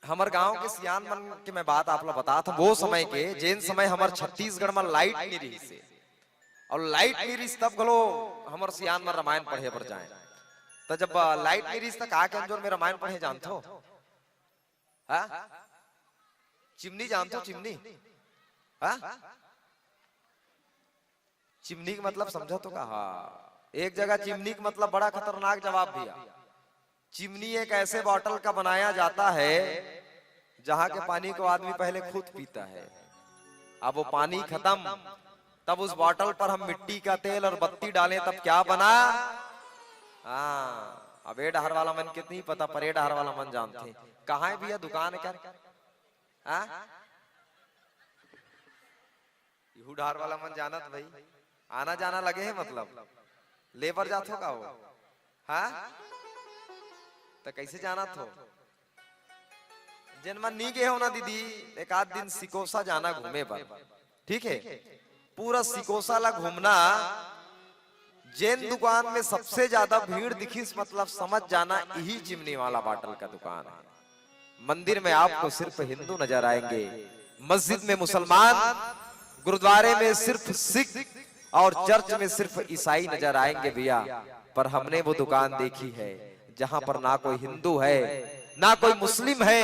हमर गांव के सियान मन के मैं बात आपला बतात हूँ, वो समय के, जेन समय हमर छत्तीसगढ़ में लाइट नहीं रहिस हे, और लाइट नहीं रहिस तब घलो हमर सियान मन रामायण पढ़े बर जाए। तो जब अ, लाइट नहीं रहिस त का के अंजोर में रामायण पढ़े जानथो? हाँ, चिमनी जानथो? चिमनी, हाँ, चिमनी के मतलब समझा तो का? हाँ, एक जगह चिमनी के मतलब बड़ा खतरनाक जवाब दिया। चिमनी एक ऐसे बॉटल का बनाया जाता है जहां के पानी को आदमी पहले खुद पीता है। अब वो पानी खत्म, तब उस बॉटल पर हम मिट्टी का तेल और बत्ती डालें, तब क्या बना? हाँ, अब ए डहर वाला मन के नहीं पता, पर ए डहर वाला मन जानते हैं। कहाँ है भैया दुकान है क्या? हाँ, इहू डहर वाला मन जानत भाई, आना जाना लगे है मतलब, लेबर जात हो का हो? हाँ, तो कैसे जानत हो? जेन मन नी गे हो ना दीदी, एक आध दिन सिकोसा जाना घूमे बर, ठीक है? पूरा सिकोसा ला घूमना, जेन दुकान में सबसे ज्यादा भीड़ दिखिस, मतलब समझ जाना यही चिमनी वाला बॉटल का दुकान है। मंदिर में आपको सिर्फ हिंदू नजर आएंगे, मस्जिद में मुसलमान, गुरुद्वारे में सिर्फ सिख और चर्च में सिर्फ ईसाई नजर आएंगे भैया। पर हमने वो दुकान देखी है जहां पर ना कोई हिंदू है, ना कोई मुस्लिम है,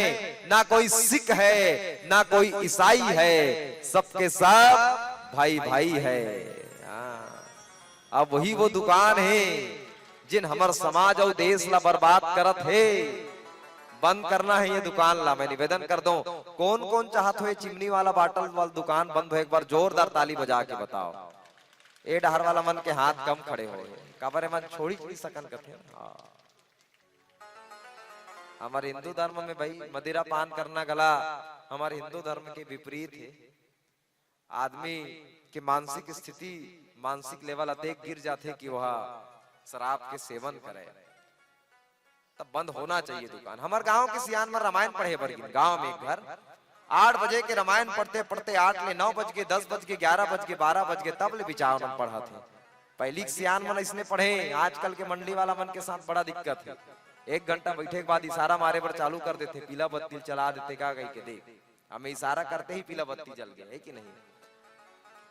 ना कोई सिख है, ना कोई ईसाई है, सबके सब भाई भाई है। हाँ। अब वही वो दुकान है जिन हमर समाज अउ देश ला बर्बाद करत हे। बंद करना है ये दुकान ला, मैं निवेदन कर दूं। कौन कौन चाहत हो ये चिमनी वाला बॉटल वाला दुकान बंद हो, एक बार जोरदार ताली बजा के बताओ। ए डहर वाला मन के हाथ कम खड़े हो, काबर ए मन छोड़ी नहीं सकन कथे। हाँ। हमारे हिंदू धर्म में भाई मदिरा पान करना घला हमारे हिंदू धर्म के विपरीत है। आदमी के मानसिक स्थिति, मानसिक लेवल अतेक गिर जाथे कि वह शराब के सेवन करे। तब बंद होना चाहिए दुकान। हमर गांव के सियान मन रामायण पढ़े बर गिन, गांव में एक घर आठ बजे के रामायण पढ़ते पढ़ते आठ ले नौ बज गे, दस बज गे, ग्यारह बज गे, बारह बज गे, तब ले बिचार मन पढ़त हे। पहिली के सियान मन अइसने पढ़े, आजकल के मंडली वाला मन के साथ बड़ा दिक्कत है। एक घंटा बैठे के बाद इशारा मारे बर चालू कर देथे, पीला बत्ती चला देथे का कहिके, देख, हमें इशारा करते ही पीला बत्ती जल गया है कि नहीं?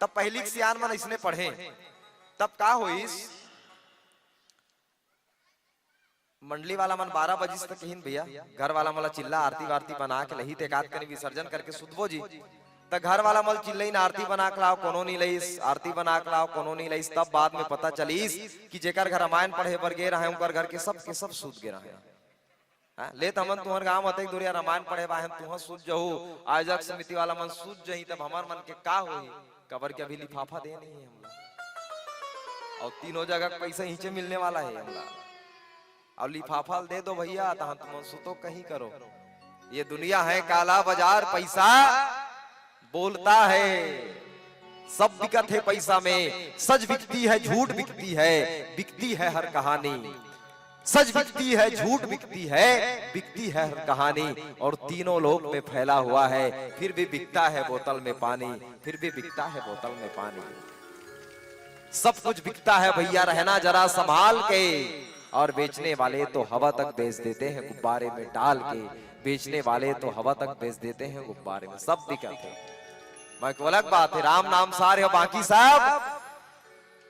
तब पहिली के सियान मन अइसने पढ़े, तब का होइस? मंडली वाला मन बारह बजिस तक कहिन, भैया, घर वाला मन ला चिल्ला, आरती वारती बना के लही, ते एकाध कनी विसर्जन करके सुतबो जी। त घर वाला मन चिल्लईन, आरती बना के लाओ, कोनो नी लईस, आरती बना के लाओ, कोनो नी लईस। तब बाद में पता चलिस कि जेकर घर रामायण पढ़े बर गे रहे, उनकर घर के सब के सब सूत गे रहे। हाँ, ले त हमन तुहर गांव अतेक दुरिया रामायण पढ़े बर आए हन, तुहर सूत जहू, आयोजक समिति वाला मन सूत जही, तब हमर मन के का होही? काबर के अभी लिफाफा दे नहीं है हमला, और तीनों जगह के पैसा इहिंचे मिलने वाला है हमला। अब लिफाफा दे दो भैया, तहन तुमन सुतो कहीं करो। ये दुनिया है काला बाजार, पैसा बोलता है, सब बिकत है पैसा में। सच बिकती है, झूठ बिकती है, बिकती है हर कहानी। सच बिकती है, झूठ बिकती है, बिकती है हर कहानी। और तीनों लोक में फैला हुआ है, फिर भी बिकता है बोतल में पानी, फिर भी बिकता है बोतल में पानी। सब कुछ बिकता है भैया, रहना जरा संभाल के। और बेचने वाले तो हवा तक बेच देते हैं गुब्बारे में डाल के, बेचने वाले तो हवा तक बेच देते हैं गुब्बारे में। सब बिकत है। मैं को अलग बात है, राम नाम सार है, बाकी सब।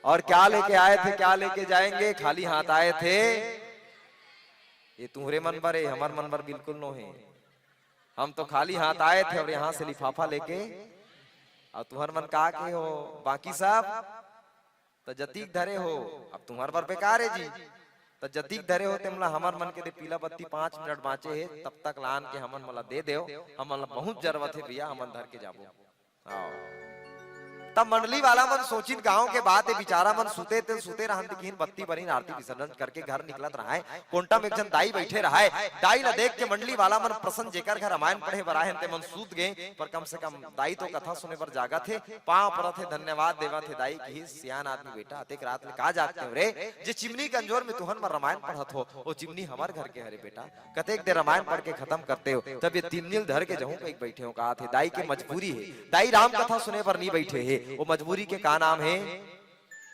और क्या लेके आए थे, क्या लेके जाएंगे, खाली हाथ आए थे। ये तुम्हरे मन बर है, हमर मन बर बिल्कुल नो है। हम तो खाली हाथ आए थे और यहाँ से लिफाफा लेके, और तुहर मन का के हो, बाकी सब त जतीक धरे हो, अब तुम्हर बर बेकार है जी। त जतीक धरे हो, तेमला हमर मन के दे पीला बत्ती, पाँच मिनट बाँचे हे, तब तक लान के हमन मला दे देव, हमन ला बहुत जरूरत है भैया, हमन धर के जाबो। आओ। तब मंडली वाला मन सोचिन, गांव के बात ए, बिचारा मन सुते ते सुते रहन, दिखिन बत्ती बरिन, आरती विसर्जन करके घर निकलत रहय। कोंटा में एक झन दाई बइठे रहय। दाई ला देख के मंडली वाला मन प्रसन्न, जेकर घर रामायण पढ़े बर आए हन, ते मन सूत गे, पर कम से कम दाई तो कथा सुने बर जागत हे, पांव परत हे, धन्यवाद देवत हे दाई, कि सियान आदमी बेटा, अतेक रात में का जागते हो रे? जे चिमनी के अंजोर में तुहन बर रामायण पढ़त हो, ओ चिमनी हमर घर के हरे बेटा, कतेक देर रामायण पढ़ के खतम करते हो, तब ये तीन नील धर के जहूं कहिके बइठे हो, कहाथे। दाई के मजबूरी हे, दाई राम कथा सुने बर नी बइठे हे, ओ मजबूरी के का नाम हे?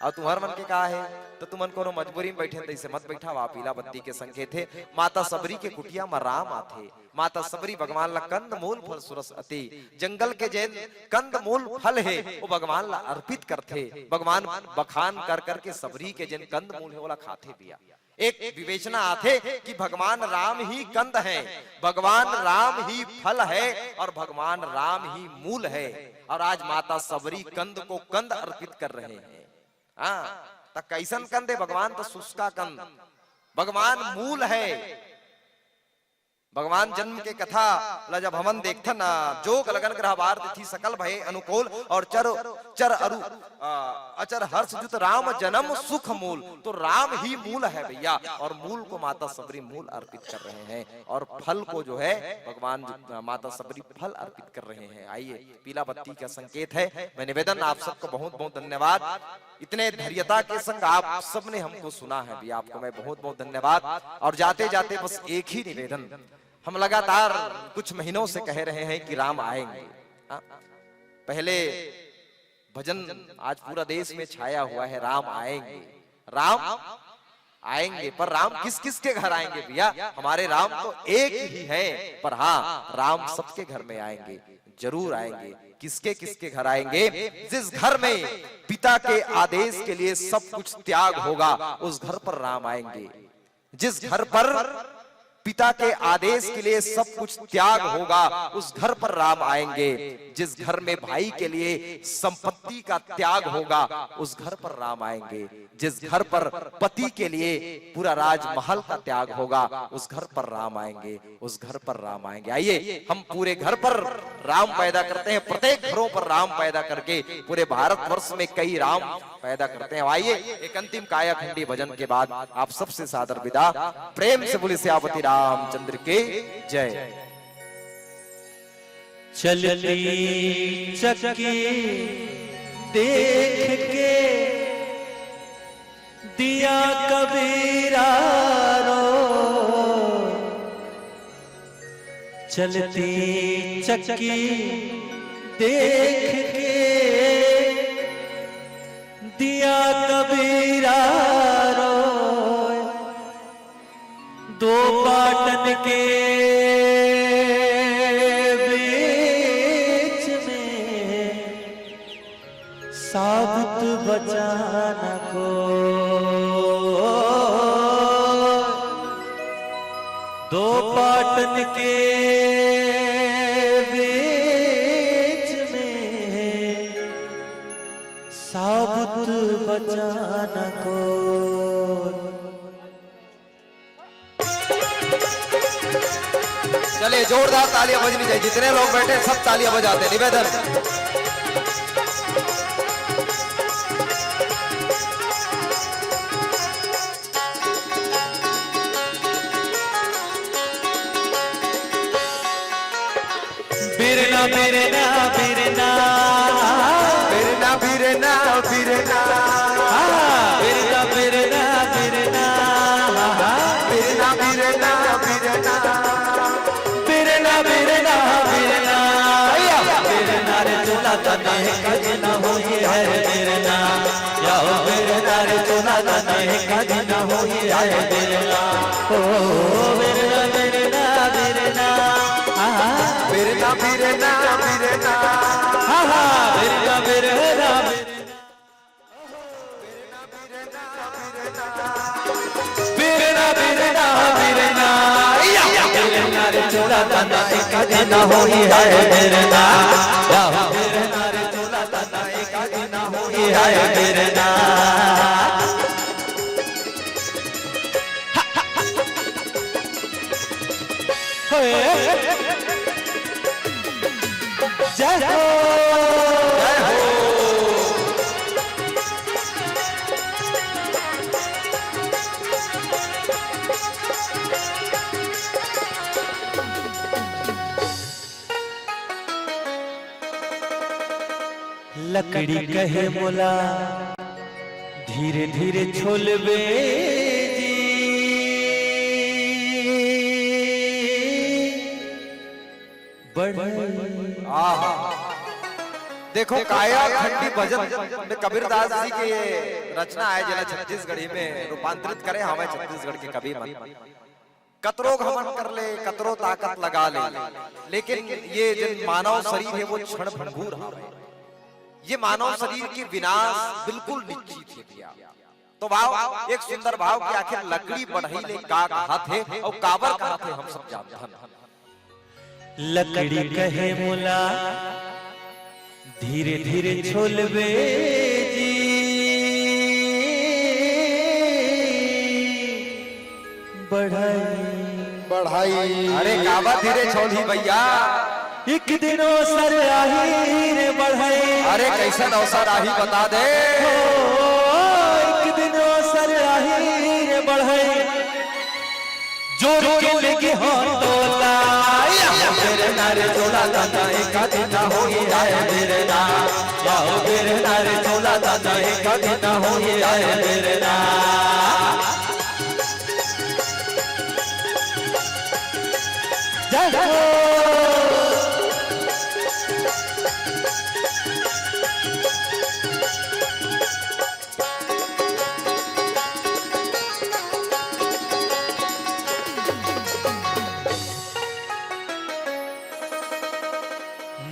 अउ तुंहर मन के का हे? त तुमन कोनो मजबूरी में बइठे हव, तइसे मत बइठा, वा पीला बत्ती के संकेत हे। माता सबरी के कुटिया म राम आथे। माता सबरी भगवान ला कंद मूल फल सुरस अति, जंगल के जेन कंद मूल फल हे, ओ भगवान ला अर्पित करथे। भगवान बखान कर कर के सबरी के जेन कंद मूल हे, ओला खाथे भैया। एक विवेचना आथे कि भगवान राम ही कंद है, भगवान राम ही फल है और भगवान राम ही मूल है। और आज माता सबरी कंद को कंद अर्पित कर रहे हैं। हाँ, त कइसन कंद हे? भगवान त सुस्का कंद, भगवान मूल है। भगवान जन्म के कथा ला जब हमन देखथन ना, जोग लगन ग्रह बार तिथि सकल भय अनुकूल और चर, चर अरु, आ, अचर हर्ष जुत राम जन्म सुख मूल। तो राम ही मूल है भैया, और मूल को माता सबरी मूल अर्पित कर रहे हैं और फल को जो है भगवान जो, माता सबरी फल अर्पित कर रहे हैं। आइए, पीला बत्ती का संकेत है। मैं निवेदन आप सबको बहुत बहुत धन्यवाद, इतने धैर्यता के संग आप सबने हमको सुना है भी, आपको मैं बहुत बहुत धन्यवाद। और जाते जाते बस एक ही निवेदन, हम लगातार कुछ महीनों से कह रहे हैं कि राम आएंगे। हाँ? पहले भजन आज पूरा देश में छाया हुआ है, राम आएंगे, राम आएंगे। पर राम किस किस के घर आएंगे भैया? हमारे राम तो एक ही है, पर हाँ, राम सबके घर में आएंगे, जरूर आएंगे। किसके किसके घर आएंगे? जिस घर में पिता के आदेश के लिए सब कुछ त्याग होगा, उस घर पर राम आएंगे। जिस घर पर पिता के आदेश के लिए सब कुछ त्याग होगा, उस घर पर राम आएंगे। जिस घर में भाई के लिए संपत्ति का त्याग होगा, उस घर पर राम आएंगे। जिस घर पर पति के लिए पूरा राजमहल का त्याग होगा, उस घर पर राम आएंगे, उस घर पर राम आएंगे। आइए, हम पूरे घर पर राम पैदा करते हैं, प्रत्येक घरों पर राम पैदा करके पूरे भारतवर्ष में कई राम पैदा करते हैं। आइए, एक अंतिम कायाखंडी भजन के बाद आप सबसे सादर विदा। प्रेम से बोलिए सियापति रामचंद्र की जय। चलती चक्की देख के दिया कबीरा रो, चलती चक्की देख के दिया कबीरा रो, दो पाटन के बीच में साबुत बचाना को, दो पाटन के बीच में साबुत बचाना को। चलिए, जोरदार तालियां बजनी चाहिए। जितने लोग बैठे, सब तालियां बजाते। निवेदन। बिरना, बिरना, बिरना। बिरना, बिरना, बिरना। हाँ, बिरना, बिरना, बिरना। हाँ, हाँ। बिरना, बिरना, बिरना। बिरना, बिरना, बिरना। भैया। बिरना रे चोला तने कदी न होई है बिरना। या हो बिरना रे चोला तने कदी न होई है बिरना। ओ बिरना, बिरना, बिरना। आहा। बिरना, बिरना, बिरना। आहा। बिरना, बिरना, बिरना। बिरना, बिरना, बिरना। या। बिरना रे चोला तने कदी न होई है बिरना। या हो बिरना रे चोला तने कदी न होई है बिरना। जय हो। जय हो। लकड़ी कहे मोला धीरे धीरे छोलबे जी। बढ़ई। आहा। देखो, काया खंडी भजन में कबीरदास जी के ये रचना है, जेला छत्तीसगढ़ी में रूपांतरित करे हवय छत्तीसगढ़ के कवि मन। कतरो घमंड कर ले, कतरो ताकत लगा ले, लेकिन ये जेन मानव शरीर हे, वो क्षण भंगुर हवय। ये मानव शरीर के विनाश बिल्कुल निश्चित हे भैया। तो भाव, एक सुंदर भाव कि आखिर लकड़ी बढ़ई ले का कहत हे अउ काबर कहत हे, हम सब जानथन। लकड़ी कहे मोला धीरे धीरे छोलबे जी। बढ़ई। बढ़ई। अरे काबर धीरे छोलही भैया? एक दिन अवसर आही रे बढ़ई। अरे कैसन अवसर आही, बता दे। हो, एक दिन अवसर आही रे बढ़ई। जोर के लेके हो टोला, या हो बेरना रे टोला, दादा एक दिन होई आए बेरना। या हो बेरना रे टोला, दादा एक दिन होई आए बेरना। जय हो।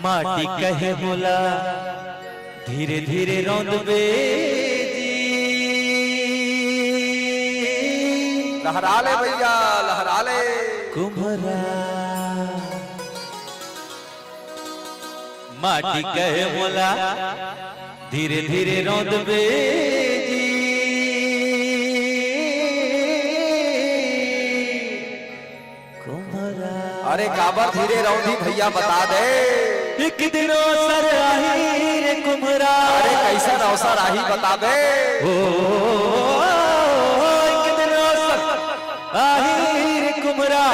माटी कहे मोला धीरे धीरे रौंदबे जी। लहरा ले भैया, लहरा ले। कुम्हरा माटी कहे मोला धीरे धीरे रौंदबे जी। कुम्हरा। अरे काबर धीरे रौंदी भैया, बता दे। एक दिन अवसर आही रे कुम्हरा। अरे कैसन अवसर आही, बता दे। ओ, एक दिन अवसर आही रे कुम्हरा।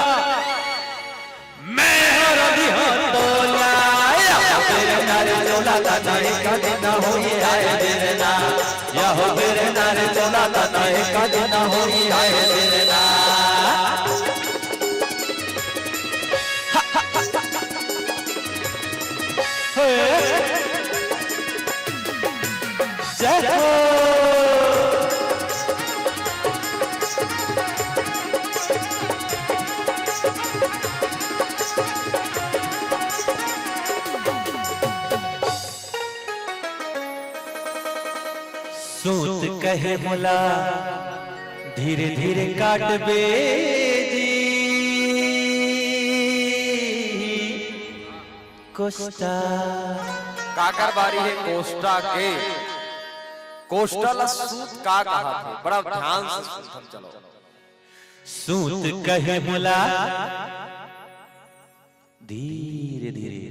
मैं हरदी हटोला, या हो बेरना रे टोला, दादा एक दिन होई आए बेरना। या हो बेरना रे टोला, दादा एक दिन होई आए बेरना। हे। जय हो। सूत कहे मोला धीरे धीरे काटबे जी। कोष्टा। काकर बारी हे कोष्टा के? कोष्टा ला सूत का कहा थे? बड़ा ध्यान से सुन, हम चलो। सूत कहे मोला धीरे धीरे।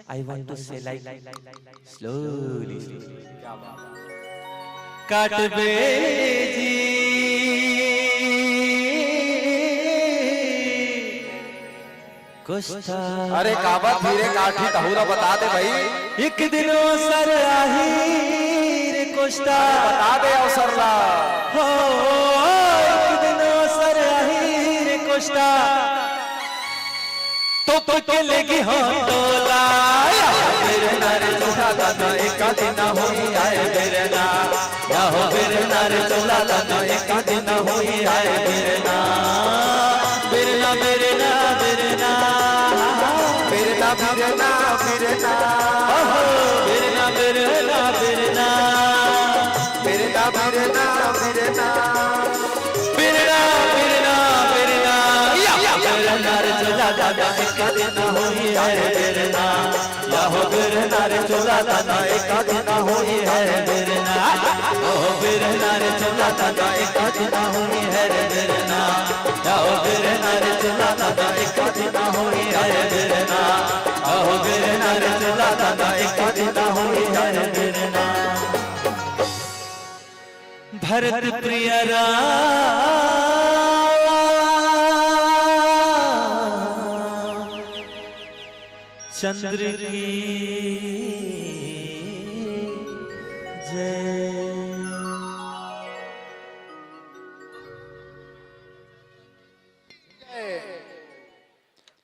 I want to say like slowly, slowly। काटबे जी। कोष्टा। अरे काबर धीरे काठी, तहूरा बता दे भाई। एक दिन अवसर आही रे कोष्टा। बता दे अवसर ला। हो, एक दिन अवसर आही रे कोष्टा। तो पके लेगी हो टोला। या हो बेरना रे टोला, दादा एक दिन होई आए बेरना। या हो बेरना रे टोला, दादा एक दिन होई आए बेरना। बेरना, बेरना, बेरना। बेरना, बेरना, बेरना। ओहो, बेरना, बेरना, बेरना। बेरना, बेरना, बेरना। बेरना, बेरना, बेरना। या, या, बेरना रे टोला, दादा एक दिन होई आए बेरना। या हो बेरना रे टोला, दादा एक दिन होई आए बेरना। ओ बेरना रे टोला, दादा एक दिन होई आए बेरना। या हो बेरना रे टोला, दादा एक दिन होई आए बेरना। या हो बेरना रे टोला, दादा एक दिन होई आए बेरना। भरत प्रिय राम चंद्र की